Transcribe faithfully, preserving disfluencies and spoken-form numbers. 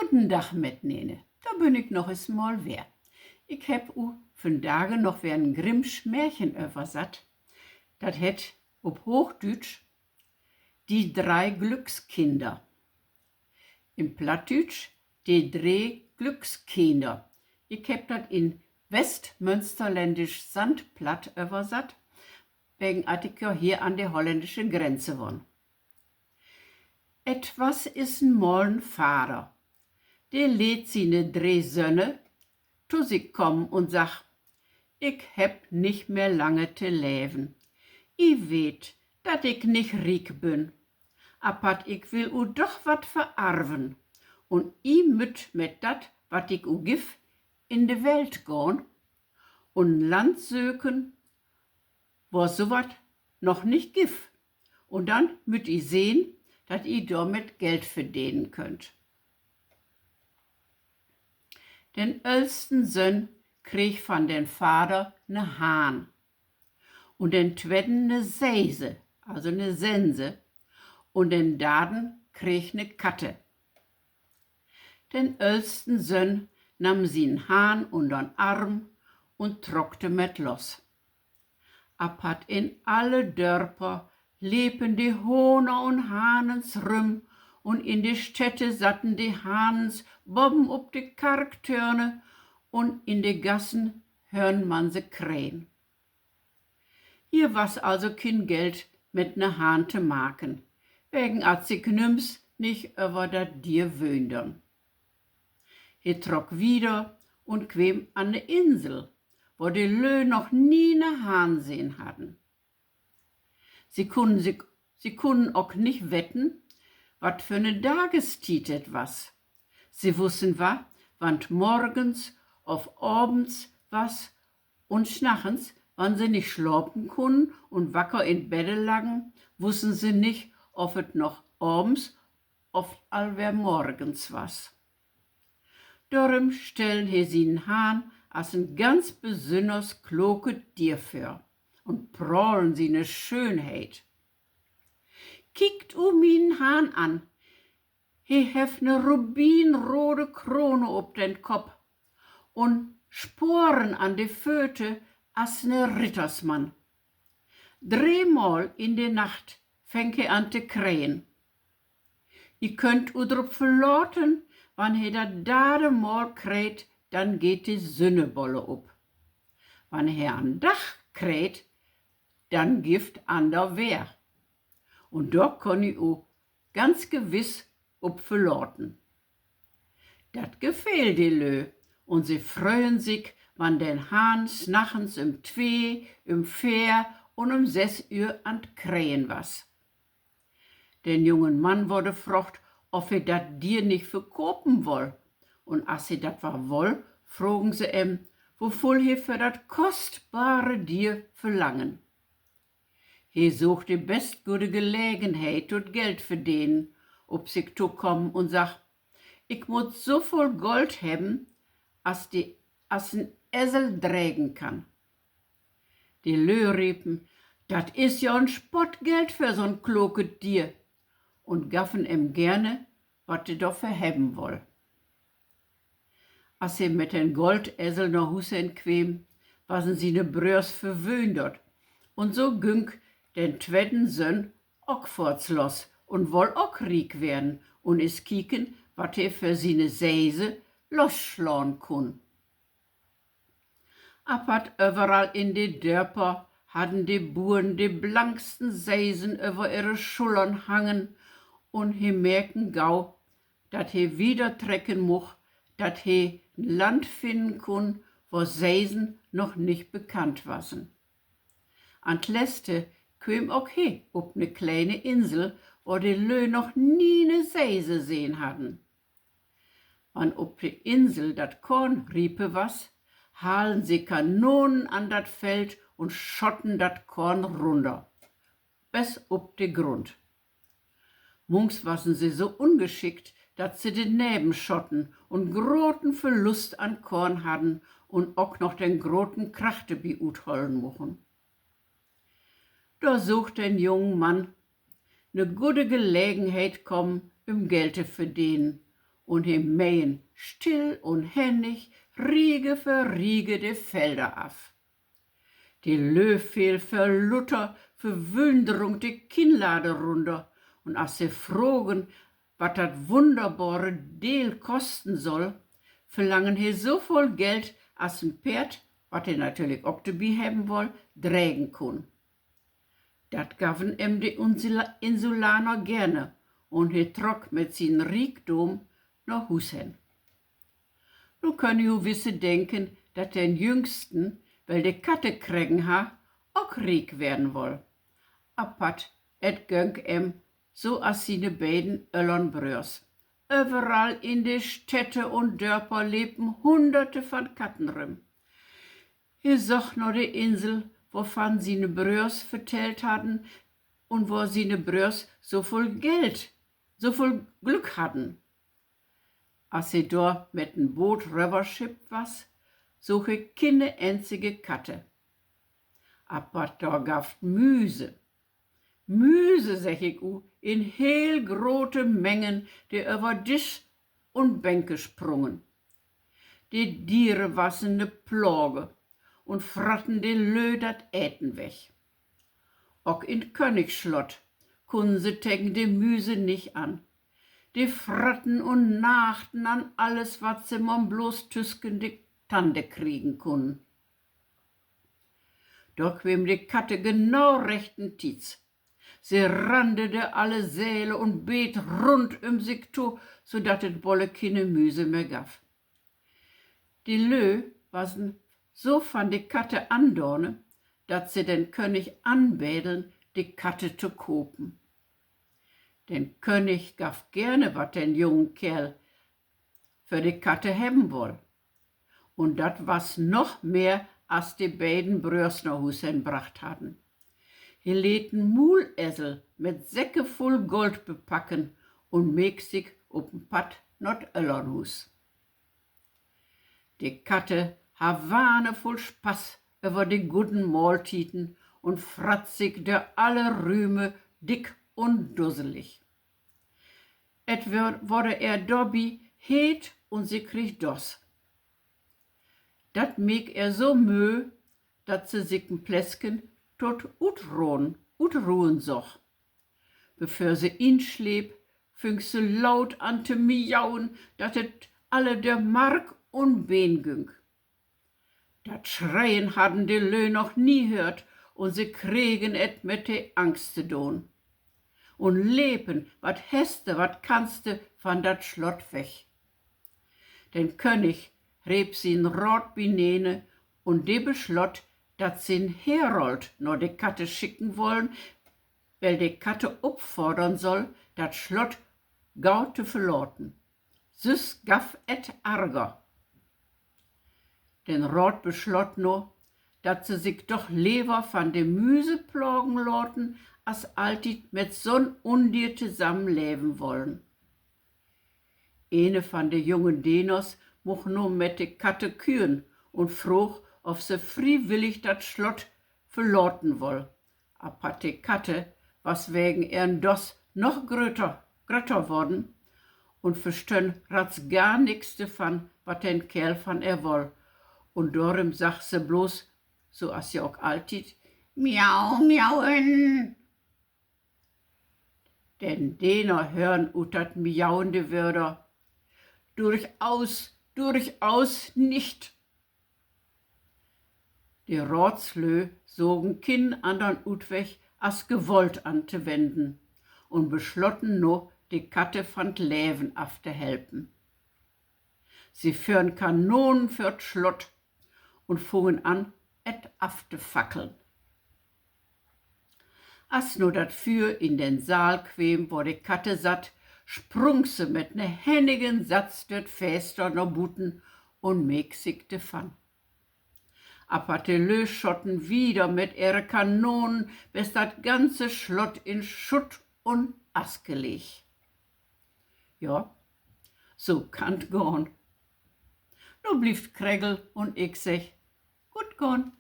Guden Dag metnene, dor bün ik noch es mal weer. Ik hebb u vandage noch weer en Grimms Märchen översatt. Dat hett op Hoochdüütsch Die drei Glückskinder, in Plattdüütsch De dree Glückskinder. Ik hebb dat in westmünsterländisch Sandplatt översatt, wegen at ik jo hier an de holländische Grenze wahn. Et was is en Mal en Vader, de leet siene dree Sönne to sik kamen un sagg: Ik hebb nich mehr lange to leven. I weet, dat ik nich riek bün, apat ik will u doch wat verarven, un i mütt met dat, wat ik u giff, in de Welt gahn un en Land söken, wo so wat noch nich giff. Un denn mütt i sehn, dat i dormit Geld verdenen köönt. Den öllsten Söhn kreeg van den Vader ne Hahn, un den twedden ne Seese, also ne Sense, un den darden kreeg ne Katte. Den öllsten Söhn nahm sien Hahn ünner'n Arm un trock dormet los. Apat in alle Dörper lepen de Hohner un Hahnens rüm, un in de Städte satten de Hahnens boven op de Karktörne, un in de Gassen höörn man se krähen. Hier was also kien Geld, met ne Hahn to maken, wegen at sik nüms nich över dat Dier wöhndern. He trock wieder un kweem an ne Insel, wo de Lö noch nie ne Hahn sehn hadden. Se kunnen, se kunnen ok nich wetten, wat för ne Dagestiet et was. Se wussen wa, wann 't morgens of avends was, un 's nachtens, wann se nich slapen kunnen un wacker in Bedde laggen, wussen se nich, of et noch avends of al weer morgens was. Dorüm stellen he sienen Hahn as en ganz besünners kloket Dier vör un prahlen siene Schöönheit. Kiekt u mienen Hahn an. He hef ne rubinrode Krone op den Kopp un Sporen an de Föte as ne Rittersmann. Dreemal in de Nacht fängt he an to krähen. Ji köönt u drop verlaten, wann he dat darde Mal kräht, denn geiht de Sünnebolle op. Wann he an Dag kräht, denn gifft ander Weer. Un dor köönt ji u ganz gewiss op verlaten. Dat gefeel de Lö, un se fröen sik, wann den Hahn 's nachtens üm twee, üm veer un üm sess Ühr an 't Krähen was. Den jungen Mann worde fraagt, of he dat Dier nich verkopen woll. Un as he dat wa woll, frogen se em, wovull he för dat kostbare Dier verlangen. He soog de best gode Gelegenheit, to 't Geld verdenen op sik tokamen un sagg: Ik mutt so vull Gold hebben, as de, as en Esel dregen kann. De Lö riepen: Dat is ja en Spottgeld för so'n kloket Dier, un gaffen em gerne, wat he dorför hebben woll. As he mit den Goldesel na Huus hen kweem, wassen siene Bröörs verwöhndert, un so günk den twedden Söhn ok foorts los un woll ok riek weern un is kieken, wat he för siene Seise losslaan kunn. Apatt överall in de Dörper hadden de Buern de blanksten Seisen över ehre Schullern hangen, un he merken gau, dat he wieder trecken much, dat he en Land finnen kunn, wo Seisen noch nich bekannt wassen. An 't leste kweem ok he op ne kleine Insel, wo de Lö noch nie ne Seise sehn hadden. Wann op de Insel dat Koorn riepe was, halen se Kanonen an dat Feld un schotten dat Koorn runder, bes op de Grund. Munks wassen se so ungeschickt, dat se deneven schotten un groten Verlust an Koorn hadden un ok noch den groten Krach dorbi uthollen muchen. Dor soog den jungen Mann ne gode Gelegenheit kamen, üm Geld to verdenen, Un he meen still un hennig Riege för Riege de Felder af. De Löö feel vör luter Verwünnerung de Kinnlade runder, un as se frogen, wat dat wunnerbare Deel kosten soll, verlangen he so vööl Geld, as en Peerd, wat he natürlich ok dorbi hebben woll, dregen kunn. Dat gaven em de Insulaner gerne, un he trock mit sien Riekdom na Huus hen. Nu köönt ji wisse denken, dat den Jüngsten, well de Katte kregen harr, ok riek weern woll. Apatt et gönk em so as siene beiden öllern Bröörs. Överall in de Städte un Dörper lepen Hunnerte van Katten rüm. He soch na de Insel, wovan siene Bröörs vertellt hadden, un wor siene Bröörs so vööl Geld, so vööl Glück hadden. As he dor met en Boot röverschippt was, soog he kiene eenzige Katte. Apatt dor gaff 't Müse. Müse, segg ik u, in heel grote Mengen, de över Disch un Bänke sprungen. De Diere wassen ne Plage un fratten de Lö dat Eten weg. Ok in 't Königsslott kunnen se tegen de Müse nich an. De fratten un naagten an alles, wat se man blots tüsken de Tande kriegen kunnen. Dor kweem de Katte genau rechten Tiets. Se rannde dör alle Säle un beet rund üm sik to, so dat et bolle kiene Müse mehr gaff. De Lö wassen so van de Katte andahne, dat se den König anbedeln, de Katte to kopen. Den König gaff gerne, wat den jungen Keerl för de Katte hebben woll. Un dat was noch mehr, as de beiden Bröörs na Huus hen bracht hadden. He leet en Muulessel mit Säcke vull Gold bepacken un meek sik op en Padd na 't Öllernhuus. De Katte harr wanevull Spaß över de gudden Mahltieden un fratt sik dör alle Rüme dick un dusselig. Et wör-, worde ehr dorbi heet un se kreeg Dost. Dat meek ehr so möö, dat se sik en Pläsken to't Utrohen, Utruhen soch. Bevör se insleep, füng se luut an to miauen, dat et alle dör Mark un Been güng. Dat Schreien hadden de Lö noch nie höört, un se kregen et mit de Angst to doon un lepen, wat heste, wat kannste, van dat Slott weg. Den König reep sien Raat binene un de beslott, dat se en Herold na de Katte schicken wollen, well de Katte opfordern soll, dat Slott gau to verlaten. Süss gaff et Arger. Den Raat beslott nu, dat se sik doch lever van de Müse plagen laten, as alltied mit so'n Undier tosamen leven wollen. Ene van de jungen Deners much nu mit de Katte küren un froog, of se friewillig dat Slott verlaten woll. Apatt de Katte was wegen ehren Dost noch grötter, grötter worden un verstönn ratz gar nix dorvan, wat den Keerl van ehr woll. Un dorüm sagg se blots, so as se ok alltied: Miau, miauen. Den Dener hören ut dat Miauen de Wöör: Durchaus, durchaus nicht. De Raatslö sogen kien annern Utweg, as Gewalt antowenden, un beslotten nu, de Katte van 't Leven aftohelpen. Se föhren Kanonen vör 't Slott un fungen an, et aftofackeln. As nu dat Füer in den Saal kweem, wor de Katte satt, sprung se mit 'ne hennigen Satz dör 't Fenster na buten un meek sik dovan. Apatt de Lö schotten wieder mit ehre Kanonen, bes dat ganze Slott in Schutt un Aske leeg. Ja, so kann 't gahn. Nu blievt Kregel un ik segg: Goot gahn.